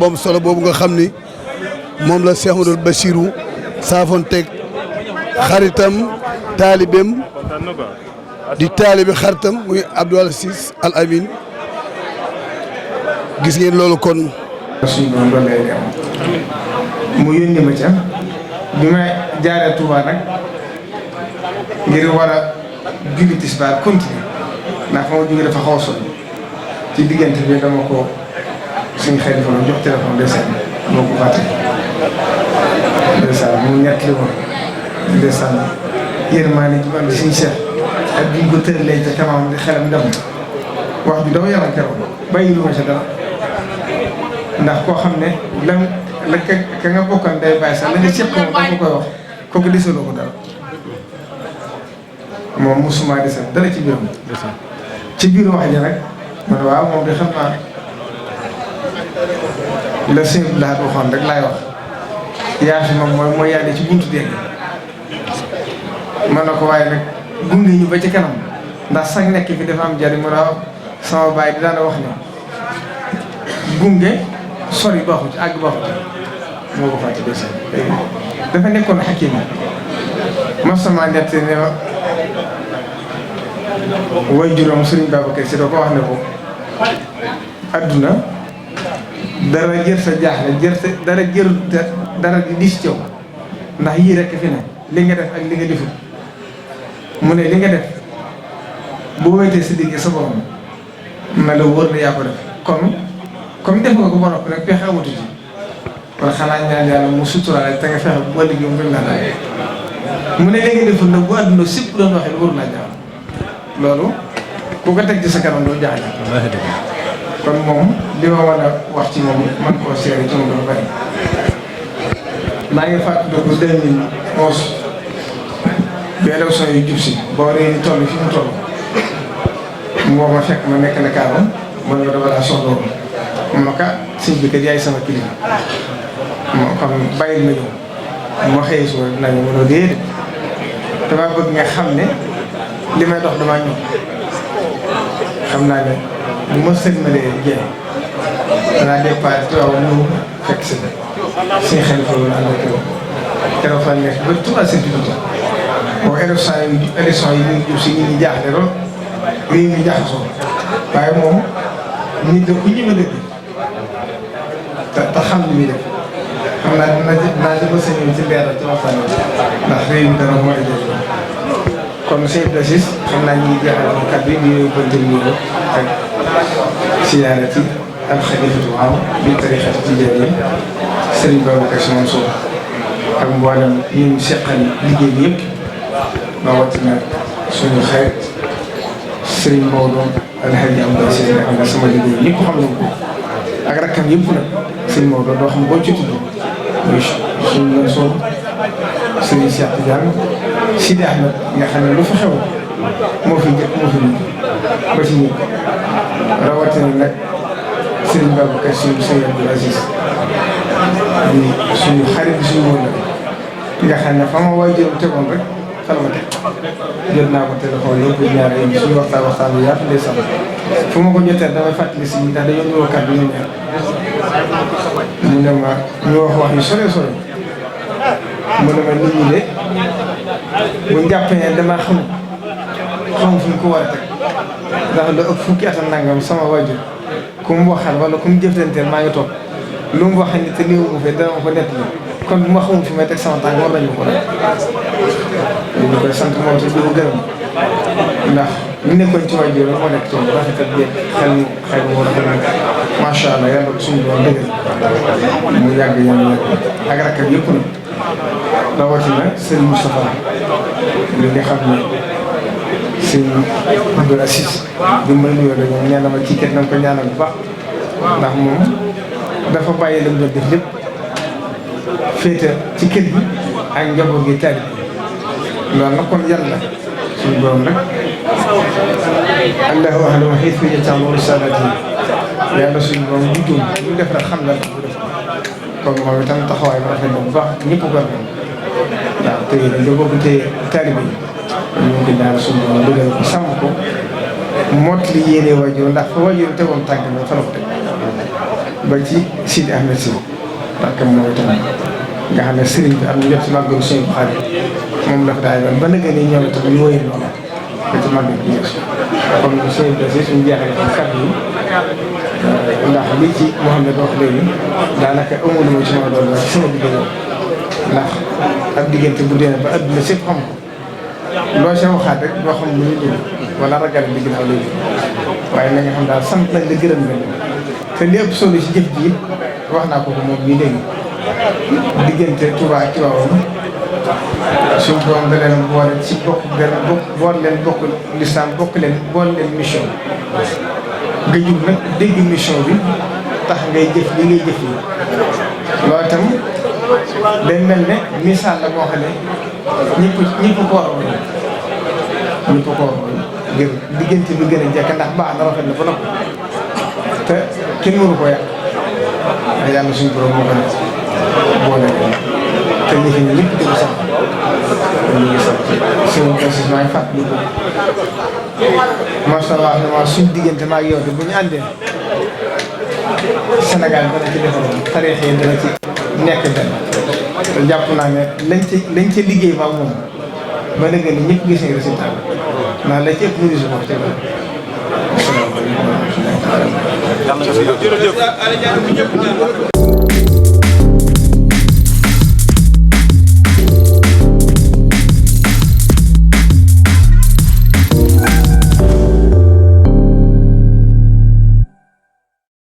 boom solo boobu nga xam ni moom la Cheikh Amadou Bachirou saafonteeg xaritam taalibeem di taalibe xaritam muy Abdou Aziz Al Amine gis ngeen loolu kon. suñu doon doon lay dem mu yónni ma ca bi ma jaaree Touba nag ngir war a julli tisbaar continuer ndax fa ma jógee dafa xaw a sori ci diggante bi dama ko suñu xel fa jox téléphone ndeysaan moo ko fàtte ndeysaan mu ñett li woon ndeysaan yéen maa ne ci man suñu Cheikh ak bi ñu ko tëralee ca kanam di xelam dem wax bi dafa yaram keroog bàyyi lu ma ca dara ndax koo xam ne la ka nga bokkan day bàyyi sax la nga seq moom da ko koy wax kooku desaloo ko dara moom mosuma desal dara ci biiram ci biir wax ji rek man waaw moom de xam naa la sëñ bi laa waxoon rek laay wax yaa fi moom mooy yàlla ci buntu dégg man na ko waaye nag gunge ñu ba ci kanam ndax sax nekk fi dafa am jariñ mu waaw sama baay di daan wax ne gunge sori baaxu ci àgg baaxu ci moo ko fàtte des dafa nekkoon xakim ma sama nett ne way juróom Sëriñ Babacar Si doo ko wax ne ko adduna dara jër sa jaaxle dara jër dara di dis ci yow ndax yii rekk fi ne li nga def ak li nga defut mu ne li nga def boo wéetee sa digg sa borom na la wóor na yaa ko def kon comme def nga ko ba noppi nag pexe amatu ci kon xanaa ñaan yàlla mu suturaale te nga fexe bu ëllëg yow gën naa daal mu ne léegi deful nag bu àdduna sépp doon waxee waru naa jaaxal loolu ku ko teg ci sa kanam doo jaaxle kon moom li ma war a wax ci moom man koo seere ci moom dafa bari maa ngi fàttaliku 2011 bi élection yu jub si boo réew ni toll fi mu toll mu woo ma fekk ma nekk na kaaroon man nga dafa laa soxla woon ma ka sëñ bi kat yaay sama kilifa moo xam bàyyil ma ñëw ma xëyee suba dinaa ñëw mënoo déedéet damaa bëgg nga xam ne li may dox damaa ñëw xam naa ne bu ma sëlmalee jeex danaa départ te waaw ñëw fekk si suñu xel fa loolu ànd ak keroog fa nekk ba 3 certificat boo élection yi ñu ngi jub si ñi ñi jaaxle lool réew mi jaxasoo waaye moom nit la ku ñëw a dëkk te xam li muy def xam naa dinaa jëma sañoon ci leeral ci waxtaan bi ndax réew mi dana moo a jël kon chef de sis xam naa ñi jeexal moom kat bi di bënte ñu ko ak siyaare ci ak xalifatu am bi tarixati ci jël yi Serigne Babacar Sy Mansour ak mboolem ñu seqal liggéey bi yëpp rawatina suñu xarit Serigne Maodo Alhaji Abdou Aziz nga xam ne sama liggéey ñëpp xam nañ ko ak rakkam yëpp nag Serigne Maodo doo xam boo ci tudd muy suñu Mansour Serigne Cheikh Tidiane Sidi Ahmed nga xam ne lu fa xew moo fi njëkk moo fi mujj ba ci ñëpp rawatina nag Serigne Babacar Sy Serigne Abdou Aziz di suñu xarit suñu woon nga xam ne fa ma waay jël tegoon rek xel ma teg jot naa ko téléphone yëpp ñaar yi suñu waxtaan bi yaatu ndeysaan fu ma ko jotee damay fàttali si ndax dañoo ñëw kàddu ñu ñaar mu ne ma ñu wax yu sore sore mu ne ma nit ñi de bu jàppee ne damaa xam fu ñu ko war a teg ndax da ëpp fukki at ak nangam sama waajur ku mu waxal wala ku mu jëflanteel maa ngi toog lu mu wax ni te néew mu fi dana ma ko nettali kon bu ma xamul fi may teg sama tànk war nañu ko rek ñu koy sant moom te di ko gërëm ndax ñu nekkoon ci waajur moo nekk ci rafetal bi xel moo rafet nag macha allah yàlla ko suñu doon dëgg mu yàgg yàlla ak rakkam yëpp nag rawatina Serigne Moustapha li nga xam ne Serigne Abdou Aziz bi may nuyoo rek moom nee na ma kii kat na nga ko ñaanal bu baax ndax moom dafa bàyyi lam doon def lépp féete ci kër gi ak njaboot gi tari loolu nag kon yàlla suñu borom nag allahu a'lamu haythu yaj'alu risalatihi yàlla suñu borom bu juum lu def rek xam na bu def kon moom itam taxawaay bu rafet na bu baax ñëpp ko rafet waaw te njaboot gi tey taalibe yi ñu ngi ko ñaanal suñu borom dëggal ko sàmm ko mottali yéene waajur ndax fa waajur tegoon tànk bi fa la ko teg ba ci Sidi Ahmed Sy parce que moom itam nga xam ne sëriñ bi am na jot si màggalu suñu xaar moom la fa daay doon ba nag ni ñoom itam ñu wóyee loolu ba ci màggal bi kon suñu dossier suñu jeexale ci kàddu yi ndax lii ci Mouhamed wax léegi daanaka amul ma ci ma doon wax ci sama diggante ndax ab diggante bu dee ba adduna sépp xam ko loo see waxaat rek doo xam lu ñu dugg wala ragal bi ginnaaw léegi waaye na nga xam daal sant nañ la gërëm nañ te li ëpp solo ci jëf ji wax naa ko moom bii léegi diggante Touba ak Tivaouane suñu borom da leen boole ci bokk benn boole leen bokk lislaam bokk leen boole leen mission nga jub nag dégg mission bi tax ngay jëf li ngay jëf yi loolu itam day mel ne misaal la moo xam ne ñëpp ko war a woon ñëpp ko war a woon ngir diggante bi gën a jekk ndax baax na rafet na ba noppi te kenn mënu ko yàq ndax yàlla suñu borom moo ko ne boole te ñi fi ñëpp di ko sax ñu ngi sax suñu président yi fàttali ko macha allah vraiment suñu diggante maa ngi yow de bu ñu àndee Sénégal dana ci defaroon tarix yi dana ci nekk benn te jàpp naa ne lañ ca liggéey ba moom ba léegi ni ñëpp gis nañ résultat bi ndax la ci ëpp mënu si ko ci